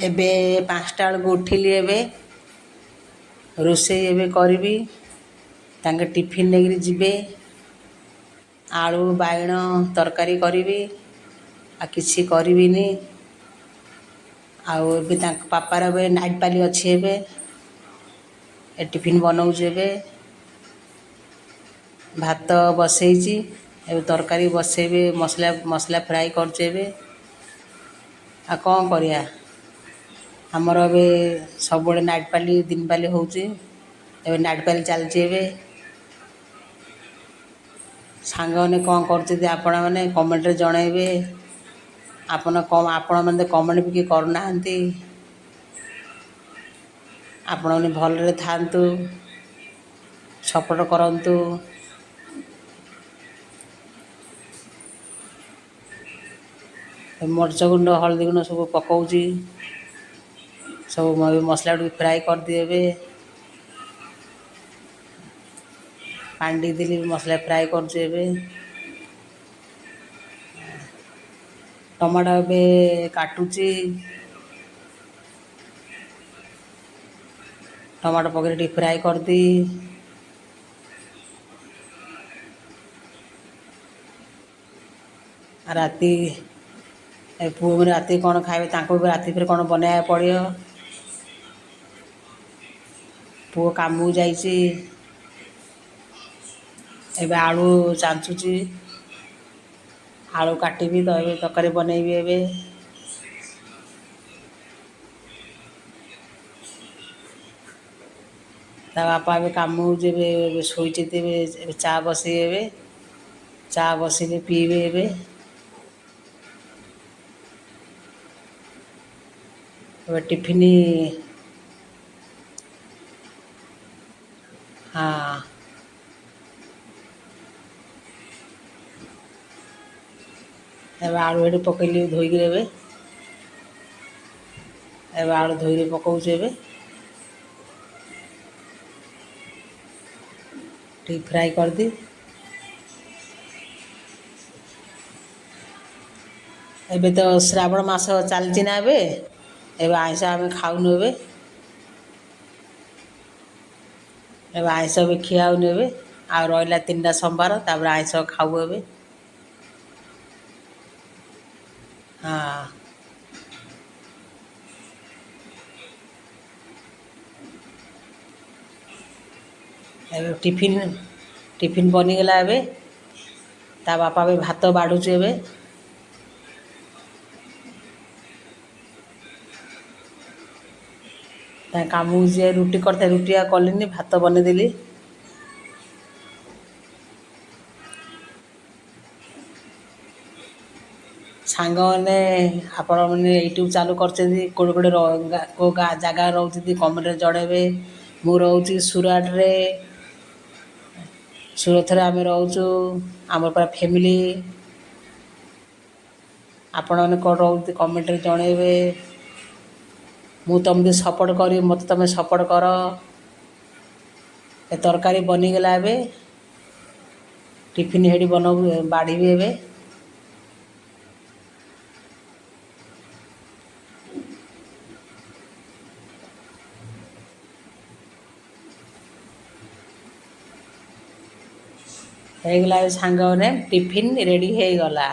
ଏବେ 5ଟା ବେଳକୁ ଉଠିଲି। ଏବେ ରୋଷେଇ ଏବେ କରିବି। ତାଙ୍କେ ଟିଫିନ୍ ନେଇକିରି ଯିବେ। ଆଳୁ ବାଇଗଣ ତରକାରୀ କରିବି, ଆଉ କିଛି କରିବିନି। ଆଉ ଏବେ ତାଙ୍କ ପାପାର ଏବେ ନାଇଟ୍ ପାଲି ଅଛି। ଏବେ ଏ ଟିଫିନ୍ ବନଉଛି। ଏବେ ଭାତ ବସେଇଛି, ଏବେ ତରକାରୀ ବସେଇବି। ମସଲା ଫ୍ରାଏ କରୁଛି ଏବେ। ଆଉ କ'ଣ କରିବା? ଆମର ଏବେ ସବୁବେଳେ ନାଇଟ୍ ପାଲି, ଦିନ ପାଲି ହେଉଛି। ଏବେ ନାଇଟ୍ ପାଲି ଚାଲିଛି ଏବେ। ସାଙ୍ଗମାନେ କ'ଣ କରୁଛନ୍ତି, ଆପଣମାନେ କମେଣ୍ଟରେ ଜଣାଇବେ। ଆପଣ କ'ଣ, ଆପଣମାନେ ତ କମେଣ୍ଟ ବି କିଏ କରୁନାହାନ୍ତି। ଆପଣମାନେ ଭଲରେ ଥାଆନ୍ତୁ, ସପୋର୍ଟ କରନ୍ତୁ। ମରିଚ ଗୁଣ୍ଡ, ହଳଦୀ ଗୁଣ୍ଡ ସବୁ ପକାଉଛି। ସବୁ ମସଲା ଟିକେ ଫ୍ରାଏ କରିଦିଏ। ଏବେ ପାଣି ଟିକେ ଦେଲି, ମସଲା ଫ୍ରାଏ କରୁଛି ଏବେ। ଟମାଟୋ ଏବେ କାଟୁଛି। ଟମାଟୋ ପକେଇ ଟିକେ ଫ୍ରାଏ କରିଦିଏ। ରାତି ଏ ପୁଅ ରାତି କ'ଣ ଖାଇବେ, ତାଙ୍କୁ ବି ରାତି ଫେରେ କ'ଣ ବନେଇବାକୁ ପଡ଼ିବ। ପୁଅ କାମକୁ ଯାଇଛି। ଏବେ ଆଳୁ ଚାଞ୍ଚୁଛି, ଆଳୁ କାଟିବି ତ ଏବେ ତରକାରୀ ବନେଇବି ଏବେ। ତା ବାପା ଏବେ କାମକୁ ଯିବେ। ଏବେ ଶୋଇଛନ୍ତି। ଏବେ ଚା ବସେଇବେ। ଏବେ ଚା ବସିଲେ ପିଇବେ ଏବେ। ଏବେ ଟିଫିନ୍, ହଁ, ଏବେ ଆଳୁ ଏଠି ପକେଇଲି ଧୋଇକିରି। ଏବେ ଆଳୁ ଧୋଇକି ପକାଉଛି। ଏବେ ଟିକେ ଫ୍ରାଏ କରିଦିଏ। ଏବେ ତ ଶ୍ରାବଣ ମାସ ଚାଲିଛି ନା ଏବେ। ଏବେ ଆଇଁଷ ଆମେ ଖାଉନୁ ଏବେ। ଏବେ ଆଇଁଷ ବି ଖିଆ ହେଉନି ଏବେ। ଆଉ ରହିଲା 3ଟା ସୋମବାର, ତାପରେ ଆଇଁଷ ଖାଉ ଏବେ। ହଁ, ଏବେ ଟିଫିନ୍ ବନିଗଲା ଏବେ। ତା ବାପା ବି ଭାତ ବାଢ଼ୁଛି ଏବେ। ତା କାମକୁ ଯିଏ ରୁଟି କରିଥାଏ, ରୁଟି ଆଉ କଲିନି, ଭାତ ବନେଇଦେଲି। ସାଙ୍ଗମାନେ, ଆପଣମାନେ ୟୁଟ୍ୟୁବ୍ ଚାଲୁ କରିଛନ୍ତି, କେଉଁଠି କେଉଁଠି, କେଉଁ ଗାଁ ଜାଗାରେ ରହୁଛନ୍ତି, କମେଣ୍ଟରେ ଜଣାଇବେ। ମୁଁ ରହୁଛି ସୁରାଟରେ। ସୁରତରେ ଆମେ ରହୁଛୁ, ଆମର ପୁରା ଫ୍ୟାମିଲି। ଆପଣମାନେ କ'ଣ ରହୁଛନ୍ତି, କମେଣ୍ଟରେ ଜଣାଇବେ। ମୁଁ ତୁମକୁ ସପୋର୍ଟ କରିବି, ମୋତେ ତୁମେ ସପୋର୍ଟ କର। ଏ ତରକାରୀ ବନିଗଲା ଏବେ। ଟିଫିନ୍ ହେଇଠି ବନଉ, ବାଢ଼ିବି ଏବେ। ହେଇଗଲା ସାଙ୍ଗମାନେ, ଟିଫିନ୍ ରେଡ଼ି ହେଇଗଲା।